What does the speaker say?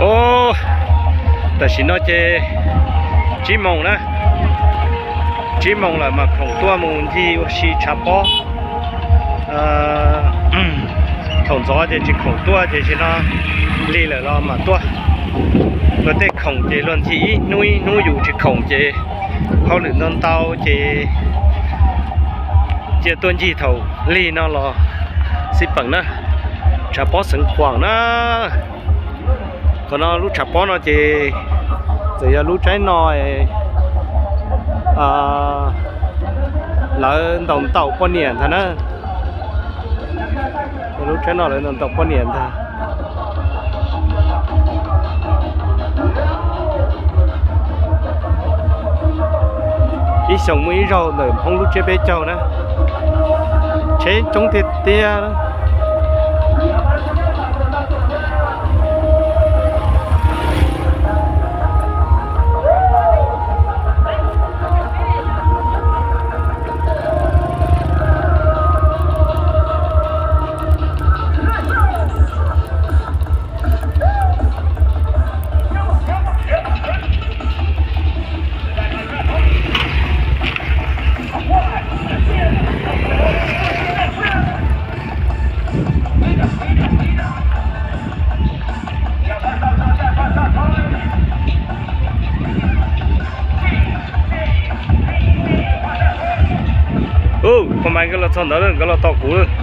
Os, tam sim no ces tsib moos na, tsib moos lawm mas khoom tuaj mus ncig ua si tshav pob. Thaum ntxov ces tsis khoom tuaj ces tam sim no lig lawm los mam tuaj. Luag tej khoom ces luag ncig ib hnub ib hnub, yus tsis khoom ces hauj lwm ntau ntau ces cia tuaj ncig thaum lig no los xij peem na. Tshav pob Xeev Khuam na. Qhov no lub tshav pob no ces txawm yog lub tsaib no lawv ntaus ntaus poj niam ntag na. Lub tsaib no lawv ntaus ntaus poj niam ntag. Ib xyoos muaj ib zaug ntawm Hmoob lub tsiab peb caug na, tsheb coob tiag tiag. Ub, pog Maiv nkawd los txog ntawd lawm, nkawd los tos kuv lawm.